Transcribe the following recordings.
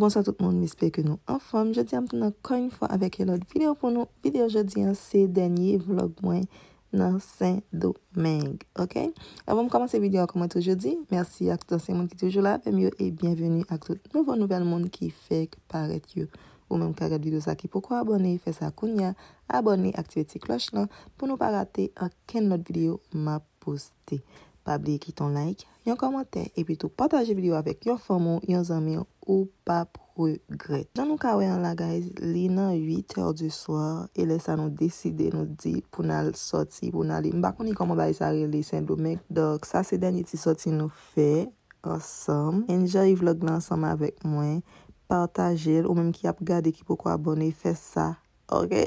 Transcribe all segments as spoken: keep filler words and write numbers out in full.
Bonswa tout moun, m espere ke nou anfòm. Jodi a m tounen ankò yon fwa avèk yon lòt videyo pou nou. Videyo jodi a se dènye vlòg mwen nan Sendomeng, oke? Avan m kòmanse videyo a, kòman toujou di, mèsi ak tout ansyen moun ki toujou la avè m yo e byenveni ak tout nouvo nouvèl moun ki fèk parèt yo. Ou menm k ap gad videyo sa ki poko abòne, fè sa kounye a, abòne, aktive ti klòch lan pou nou pa rate okenn lòt videyo m ap poste. Pa bliye kite yon like, yon kòmantè, epi tou pataje videyo avèk yon fanmi w, yon zanmi w, ou p ap regrèt. Jan nou ka wè an la, guys, li nan uit è di swa, e lè sa nou deside, nou di pou n al sòti, pou n ale. M pa konnen kòman bagay sa rele Sendomeng, donk sa se dènye ti sòti nou fè ansanm. Enjoy vlòg lan ansanm avèk mwen, pataje l, ou menm ki ap gade, ki poko abòne, fè sa, oke?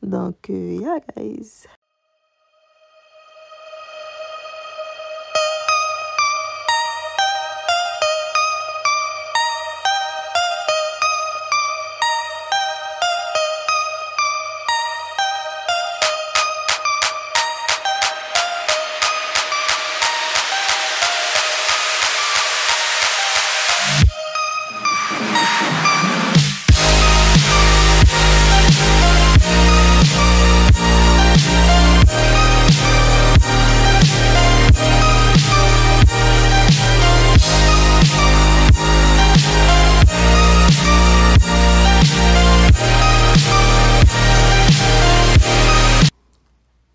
Donk, euh, yeah, guys.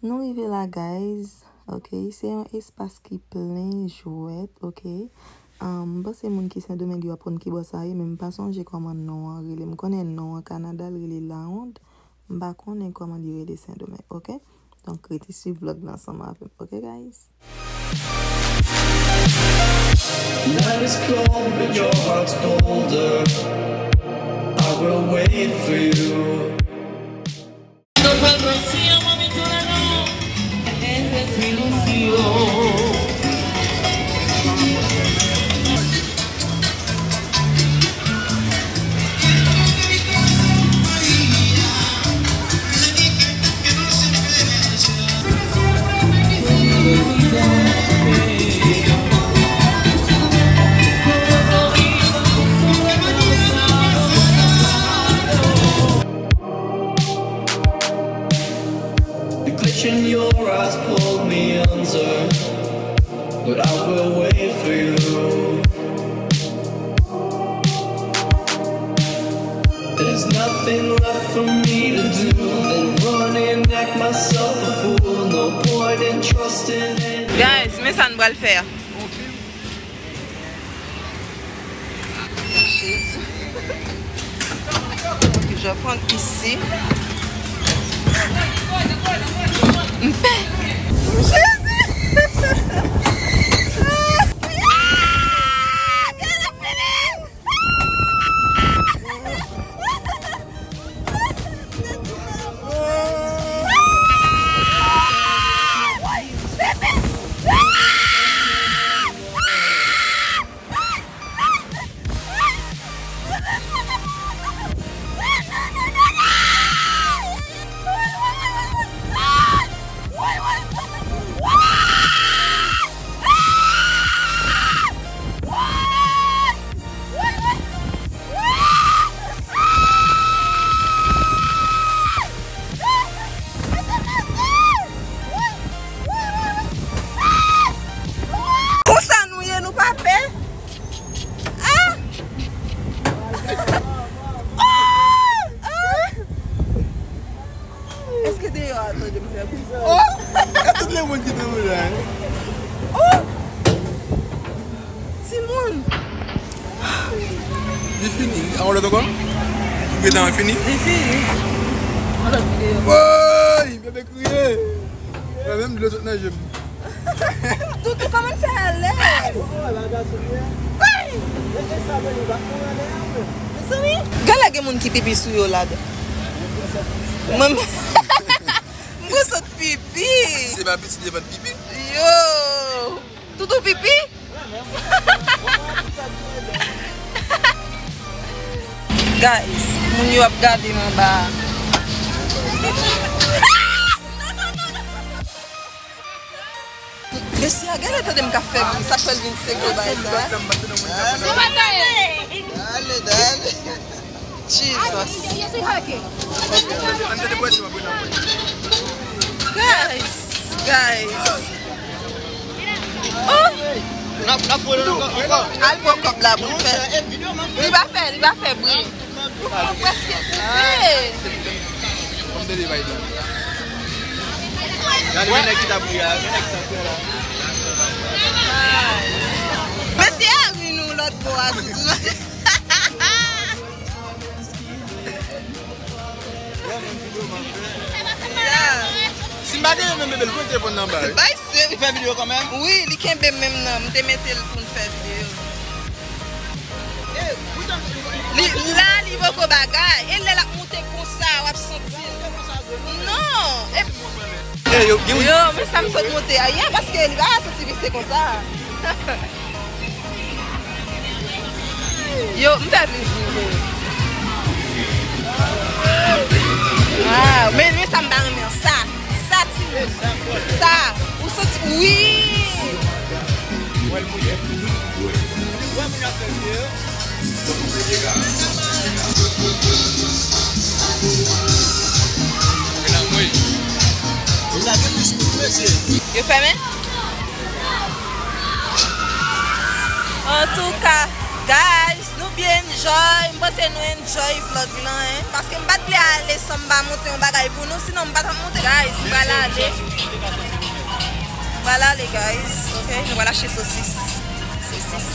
Nou rive la, guys. Ok, se yon espas ki plen jwèt, ok. Um, m panse moun ki Sendomeng yo ap konn ki bò sa ye, men m pa sonje kòman non an rele. M konnen non an Kanada, l rele Lawond. M pa konnen kòman li rele Sendomeng, ok? Donk, rete swiv vlòg la ansanm avè m, ok, guys? Night is cold, but your heart's colder. I will wait for you. The glitch in your eyes pulled me under, but I will wait for you. There's nothing left for me to do than run and act myself a fool. No point in trusting in Guys, men sa n pral fè. Jezi. Je prends ici. M pè. Jezi. Ah! Gade fini. Konsa nou ye, nou pa pè? Ah! Oh! Ah! Èske deyò a tande m fè bri? Oh! E tout lemonn ki nan la. Oh! Timoun! Li fini. An lòt ankò? Ou gentan fini? Li fini. An lòt videyo. Woy! Bebe kriye. Mwen menm dlo sot nan je m. Toutou, kòman n fè alèz? Woy! Mezanmi, gade la gen moun ki pipi sou yo ladan. Mwen, m gwo sot pipi. Se pa pitit devan pipi. Yo! Toutou pipi? Guys, moun yo ap gade m anba a. Mesye a, gade tande m k ap fè bri, sa k fè l vin seke bay sa. Dale, dale. Jesus. Guys, guys. Oh! Al pran kòb la pou l fè. Li pa fè, li pa fè bri. Ou prèske koupe. Gade, men nèg ki t ap ri a, men nèg ki t ap ri a la. Men se a ri nou lòt bò a, sou tou. Si m pa te renmen bebe l, pou m te pran nan ba. Bay se. Li fè videyo kanmenm? Wi, li kenbe menm nan. M te mete l pou n fè videyo. Li la, li poko bagay. E lè l ap moute konsa, w ap santi l. Non. E, yo, yo, men sa m sot monte a, yeah, paske li pa santi misye konsa. Yo, m fè plezi vre. Ah, men, men sa m pa renmen an, sa. Sa, timoun. Sa. Ou santi, wi. Yo fèmen? Antouka, guys, nou byen enjoy. M panse nou enjoy vlog lan, hein. Paske m pa t vle ale san m pa montre yon bagay pou nou. Sinon, m pa t ap montre. Guys, m pral ale. M pral ale, guys. Ok, nou pral achte sosis. Sosis.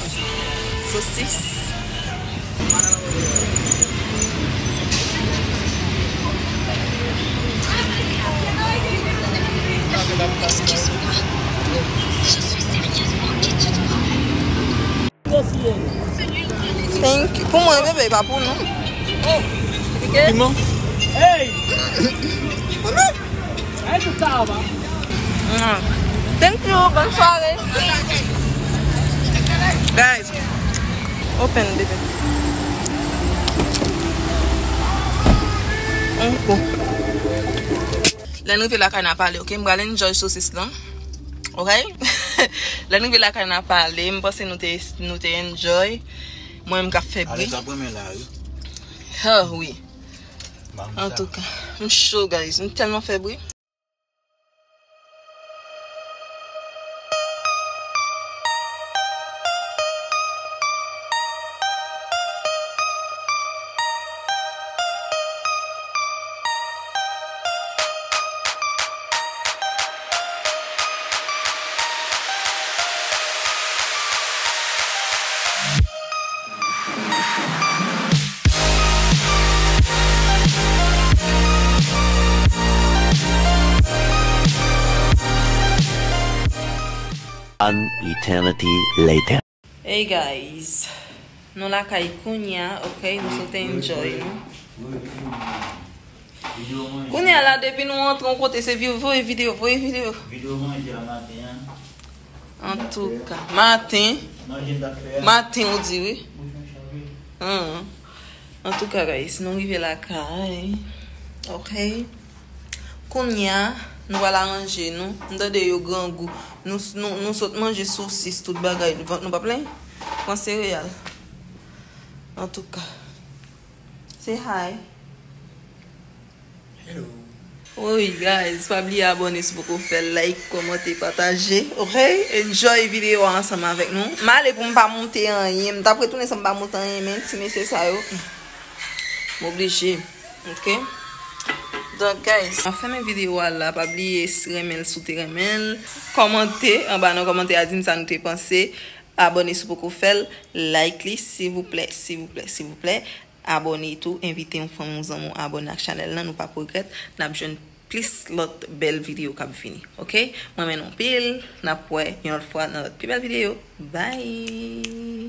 Sosis. Excuse-moi. Je suis sérieusement inquiète. Thank you. Pou mwen, bebe, pa pou nou. Piman? Hey! Thank you, bonne soirée. Guys, open, bebe. Lè n rive lakay n a pale, ok? M pral enjoy sosis lan. Ok? Lè n rive lakay n a pale, m panse nou te, nou te enjoy. Mwen menm k ap fè bri. Alex ap renmen la, wi. Ah, wi. Antouka, m cho, guys. M tèlman fè bri. An eternity later. Hey guys, nou lakay kounya, ok, nou swete enjoy nou. Kounya la, depi nou antre yon kote, se vi-, voye videyo, voye videyo. Videyo manje a maten an. Antouka, maten. Manje m t ap fè a. Maten, ou di wi. Bouch mwen chave. Antouka, guys, nou rive lakay. Ok. Kounya, nou pral aranje nou. M tande yo grangou. Nou, nou, nou sot manje sosis, tout bagay. Vant nou pa plen. Pran sereyal. Antouka. Say hi. Hello. Wi, guys, pa bliye abòne si w poko fè l, like, kòmante, pataje, ok? Enjoy videyo a ansanm avèk nou. M ale pou m pa monte anyen, m t ap retounen san m pa monte anyen, men ti mesye sa yo, m oblije, ok? Donk, guys, m ap fèmen videyo a la, pa bliye renmen l si w te renmen l, kòmante anba nan kòmantè a, di m sa nou te panse, abòne si w poko fè l, like li, silvouplè, silvouplè, silvouplè. Abòne tou, envite yon fanm, yon zanmi w abòne ak chanèl lan, nou p ap regrèt. N ap jwenn plis lòt bèl videyo k ap vini, ok? Mwen renmen nou anpil, n ap wè yon lòt fwa nan lòt pi bèl videyo. Bye!